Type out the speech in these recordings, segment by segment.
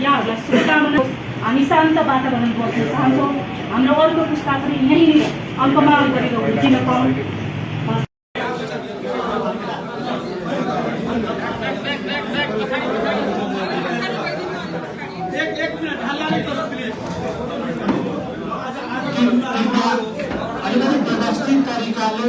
यहाँहरूलाई शुभकामना। हामी शान्त वातावरण बस्न चाहन्छौँ। हाम्रो अर्को पुस्ता पनि यहीँ अल्पमाल गरेर हुर्किन पाऊँ। व्यवस्थित तरिकाले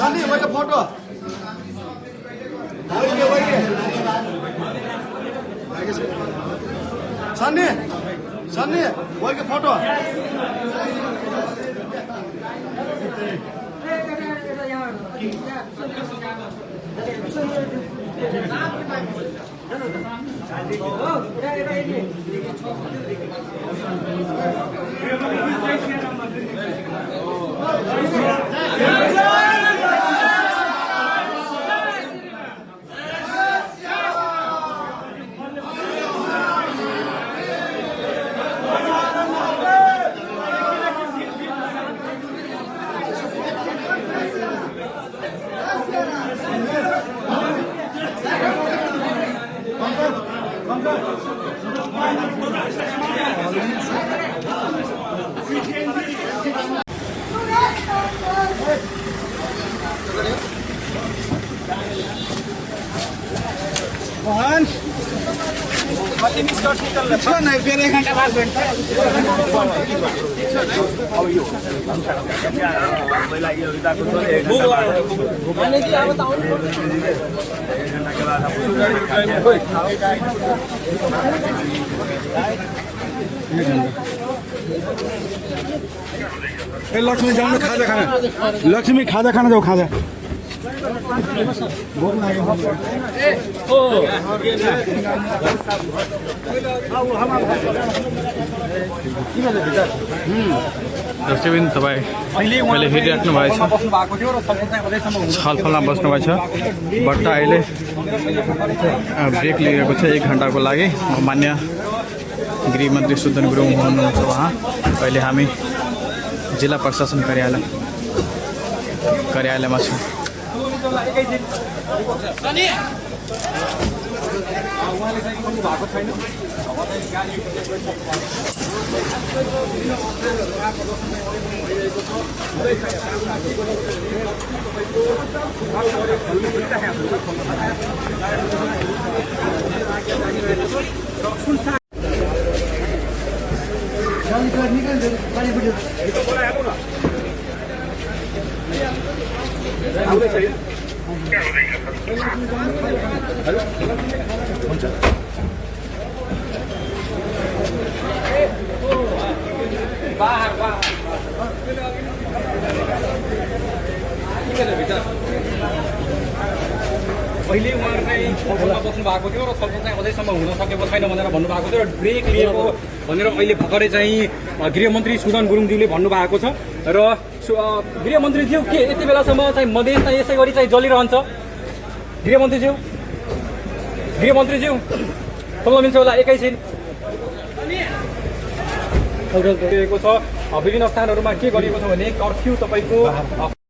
सन्नी वही फोटो सन्नी सन्नी वही फोटो मोहन कति मिस गर्छ निकल्ने छ न फेरि 1 घण्टा बाद भेट्छ अब यो पहिला यो उताको छ 1 घण्टा अनि के अब त आउनु पर्छ 1 घण्टाको बाद ए लक्ष्मी जाऊ खाजा खाना लक्ष्मी खाजा खाना जाऊ खाजा दर्शकबिन तपाईँ अहिले हेरिराख्नु भएको छ छलफलमा बस्नुभएको छ बट्टा अहिले ब्रेक लिएको छ 1 घण्टाको लागि। मान्य गृहमन्त्री सुदन गुरुङ हुनुहुन्छ उहाँ। अहिले हामी जिल्ला प्रशासन कार्यालयमा छौँ। पहिले उहाँहरु चाहिँ छलफलमा बस्नु भएको थियो र छलफल चाहिँ अझैसम्म हुन सकेको छैन भनेर भन्नुभएको थियो र ब्रेक लिएको भनेर अहिले भर्खरै चाहिँ गृहमन्त्री सुदन गुरुङज्यूले भन्नुभएको छ। र गृहमन्त्रीज्यू के यति बेलासम्म चाहिँ मधेस चाहिँ यसै गरी चाहिँ जलिरहन्छ? गृहमन्त्रीज्यू तल्लो मिल्छ होला एकैछिन छ। विभिन्न स्थानहरूमा के गरिएको छ भने कर्फ्यू तपाईको